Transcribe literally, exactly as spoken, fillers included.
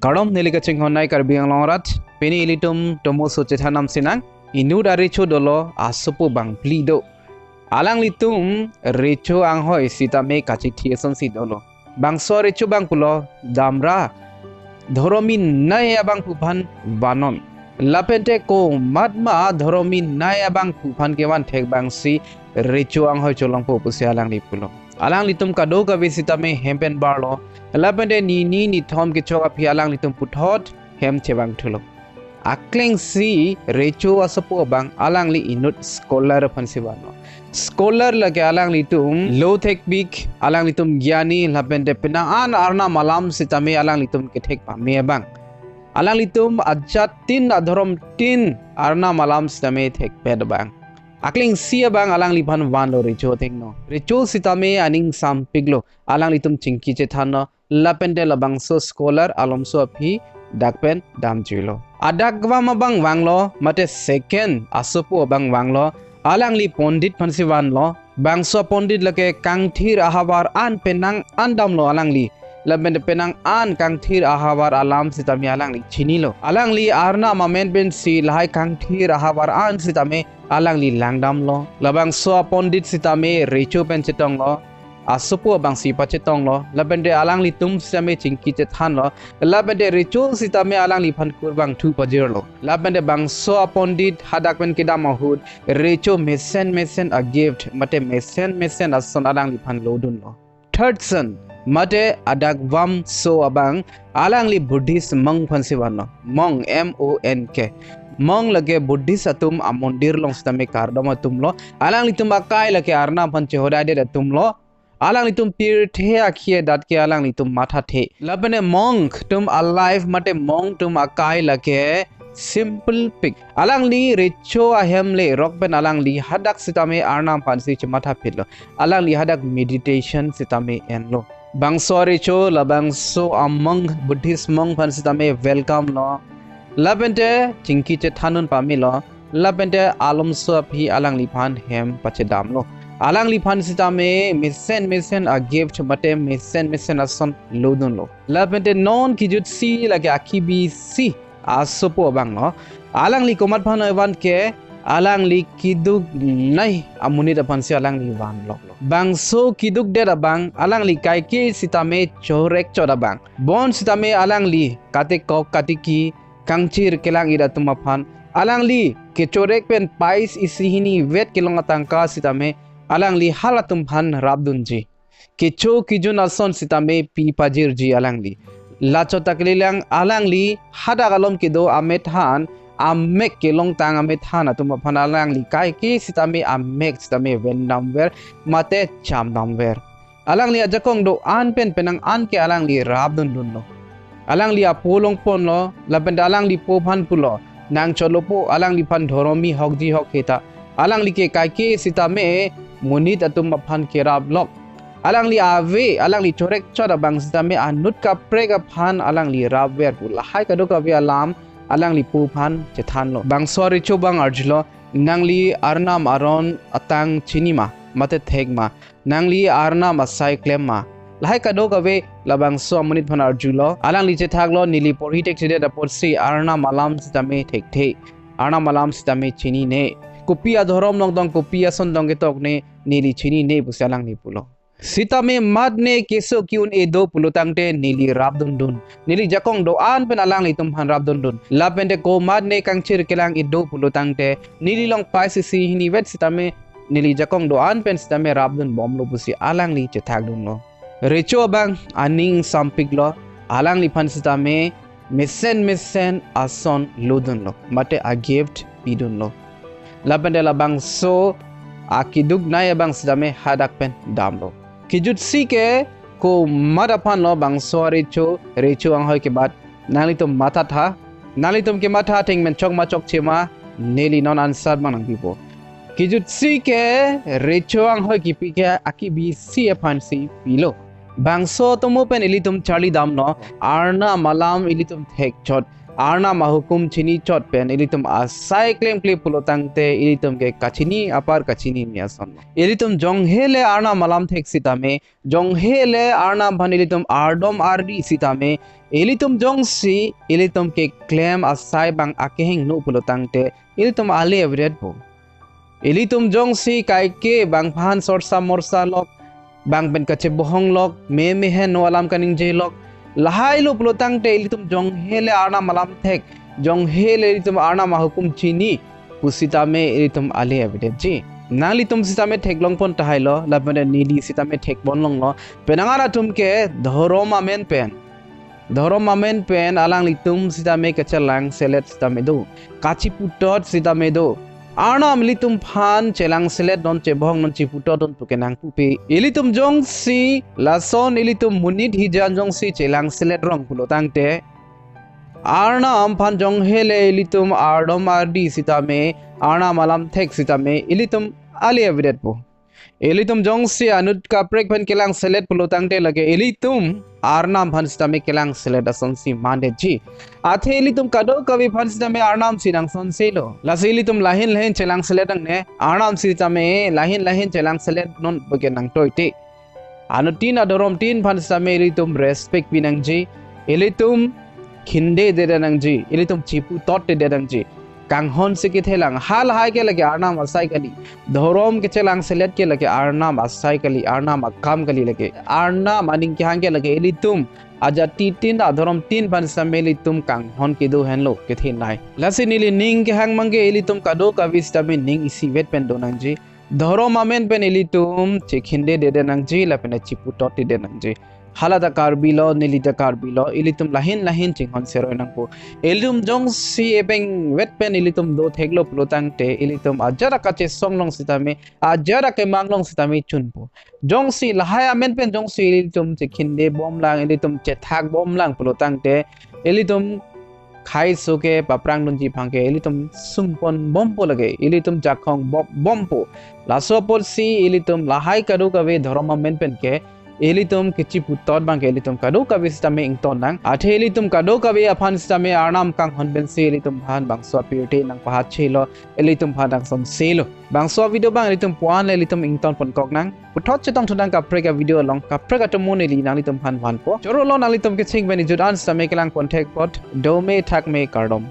Kardom, neli kachinghon Nai Karbi Anglong arat. Pini ilitum tomo so chethan nam sinang. Inut arecho dolo, asopo bangphli do. Alanglitum recho anghoi sitame kachithi asonsi dolo. Bangso arecho abang pulo, damra dhoromi nai abangphu aphan vannon. Lapente komatma dhoromi nai abangphu aphan kevan thek abangsi recho anghoi cholongpo pusi alangli pulo. Alanglitum kadokave sitame hem pen barlo. Lapente nini nithom kechok aphi alanglitum puthot hem chevangthulo. Aklengsi recho asopo abang alangli inut scholar aphansi vannon. Scholar lake alanglitum lo thekpik, alanglitum gyani, lapente penang an arnam alam sitame alanglitum kethek pame abang. Alanglitum ajat tin, adhorom tin arnam alam sitame thekpet abang. Aklengsi abang alangliphan vanlo recho athengno. Recho sitame aning sampiklo, alanglitum chingki chethanlo, lapente labangso scholar alomso aphi dak pen damjuilo. Adak vam abang vanglo, mate second asopo abang vanglo, alangli pondit aphansi vanlo. Bangso pondit lake kangthir ahavar an penang an damlo alangli. Lapente penang an kangthir ahavar alam sitame alangli chinilo. Alangli arnam amen pensi lahai kangthir ahavar an sitame alangli langdamlo. Labangso apondit sitame recho pen chetonglo. Asopo abangsi pachetonglo. Lapente alanglitum sitame chingki chethanlo. Lapente recho sitame alangliphan kurvangthu pajirlo. Lapente bangso apondit hadak pen kedam ahut recho mesen mesen a-gift, mate mesen mesen ason alangliphan lodunlo. Thirdson, mate adak vamso abang, alangli Buddhist monk aphansi vanlo. Monk, M O N K. Monk lake Buddhist atum amondir along sitame kardom atumlo. Alanglitum akai lake arnam aphan chehodaidet atumlo. Alanglitum pirthe akhei adat ke alanglitum mathathe. Lapente monk atum a-life mate monk atum akai lake simple pik. Alangli recho ahem lerok pen alangli hadak sitame arnam aphansi chemathaphitlo. Alangli hadak meditation sitame enlo. Bangso arecho labangso a-monk, Buddhist monk aphan sitame welcome lo. Lapente chingki chethandun pamelo. Lapente alomso aphi alangliphan hem pachedamlo. Alangliphan sitame mesen mesen a-gift mate mesen mesen ason lodunlo. Lapente non kijutsi lake akibisi asopo abanglo. Alangli komat aphan van ke, alangli kiduk nai amonit aphansi alangli vanloklo. Bangso kidukdet abang, alangli kaike sitame chorek chot abang. Bonsitame alangli katekok katiki, kangchir kelang-it atum aphan, alangli kechorek pen pais isi hini vet kelong atangka sitame alangli halatum aphan rapdunji. Kecho kejun ason sitame pi pajirji alangli. Lachot ta kalilang, alangli hadak along kedo amethan, amek kelongtang amethan atum aphan alangli kaike sitame amek sitame vendamver mate chamdamver. Alangli ajakong do-an pen penang an ke alangli rapdundunlo. Alangli apo longponlo, lapente alangli po aphan pulo, nang chotlo po, alangliphan dhoromi hokji hokhe ta. Alangli ke kaike sitame monit atum aphan keraplok. Alangli ave, alangli chorek chot abang sitame anut kaprek aphan alangli rapver pu lahai kadokave alam alangli po aphan chethanlo. Bangso arecho abang arjulo, nangli arnam aron atang chinima, mate thekma. Nangli arnam asai klemma. Lahai kadokave labangso amonit aphan arjulo. Alangli chethaklo, neli porhi thekthedet apotsi arnam alam sitame thekthe. Arnam alam sitame chinine. Kopi adhorom longdong, kopi ason dong ketokne, neli chinine pusi alangli pulo. Sitame mat ne keso ki-un-e do pulotangte neli rapdundun. Neli jakong do-an pen alanglitum aphan rapdundun. Lapente komat ne kangchir kelang-it do pulotangte neli long pais isi hini vet sitame neli jakong do-an pen sitame rapdunbomlo pusi alangli chethakdunlo. Recho abang aning sampiklo, alangliphan sitame mesen mesen ason lodunlo, mate a-gift pidunlo. Lapente labangso akiduk nai abang sitame hadak pen damlo. Kijutsi ke komat aphanlo bangso arecho, recho anghoi kebat, nanglitum mathatha. Nanglitum kematha atheng pen chokma chokchema, neli non answer abang nangpipo. Kijutsi ke recho anghoi kipi ke akibisi aphansi pilo. Bangso atomo pen ilitum charlidamlo, arnam alam ilitum thekchot. Arnam ahukum chini chot pen ilitum asai klemkle pulo tangte ilitum ke kachini apar kachini mi ason. Ilitum jonghe le Arnam alam thek sitame, jonghe le Arnam aphan ilitum ardom ardi sitame, ilitum jongsi ilitum keklem asai bang akehingno pulo tangte ilitum ale avedetpo. Ilitum jongsi kaike bang aphan sorsa morsa lok, bang pen kachebohong lok, me meheno alam kaningje lok, lahai lo pulo tangte ilitum jonghe le Arnam alam thek, jonghe le ilitum Arnam ahukum chini pu sitame ilitum ale avedetji. Nanglitum sitame theklongpon tahai lo, lapen neli sitame thekpon longlo. Penang an atum ke dhorom amen pen, dhorom amen pen alanglitum sitame kachelangselet sitame do, kachiputot sitame do. Arnam ilitum aphan chelangselet non, chebohong non, chiputot non pu ke nangpupe. Ilitum jongsi lason ilitum monit hijan jongsi chelangselet rong pulo tangte, Arnam aphan jonghe le ilitum ardom ardi sitame, Arnam alam thek sitame, ilitum ale avedetpo. Ilitum jongsi anut kaprek pen kelangselet pulo tangte lake ilitum Arnam aphan sitame kelangselet asonsi mandetji. Athe ilitum kadokave aphan sitame Arnam si nangsonselo. Lasi ilitum lahin lahin chelangselet nangne, Arnam sitame lahin lahin chelangselet non pu ke nangtoite. Anuttin adhorom tin aphan sitame ilitum respect pi nangji, ilitum khinde dede nangji, ilitum chiputot dede nangji. Kanghon si kethelang, halahai ke lake Arnam asai kali. Dhorom kechelangselet ke lake Arnam asai kali, Arnam akam kali lake. Arnam aning kehang ke lake ilitum ajati tin, adhorom tin aphan sitame ilitum kanghon kedo henlo, kethenei. Lasi neli ning kehang abang ke ilitum kadokave sitame ning isivet pen do nangji. Dhorom amen pen ilitum chekhinde dede nangji lapen chiputot dede nangji. Hala ta Karbi lo, neli ta Karbi lo, ilitum lahin lahin chinghon seroi nangpo. Ilitum jongsi epengvet pen ilitum do theklo pulo tangte, ilitum ajat akachesong along sitame, ajat akemang along sitame chunpo. Jongsi lahai amen pen jongsi ilitum chekhinde bomlang, ilitum chethak bomlang pulo tangte, ilitum khaiso ke paprang dunji abang ke ilitum sungpon bompo lake, ilitum jakhong bom bompo. Laso apotsi ilitum lahai kadokave dhorom amen pen ke ilitum kechiputot abang ke ilitum kadokave sitame ington nang. Athe ilitum kadokave aphan sitame Arnam kanghon pensi ilitum aphan bangso apirthe nangpahat chelo, ilitum aphan nangsonselo. Bangso video abang ilitum puan le ilitum ingtonpon kok nang. Puthot chetongthu nang kaprek avideo along, kaprek atum mo neli nanglitum aphan vanpo. Choro lo nanglitum kecheng pen ejut an sitame kelangpon thek apot, dome thakme, kardom.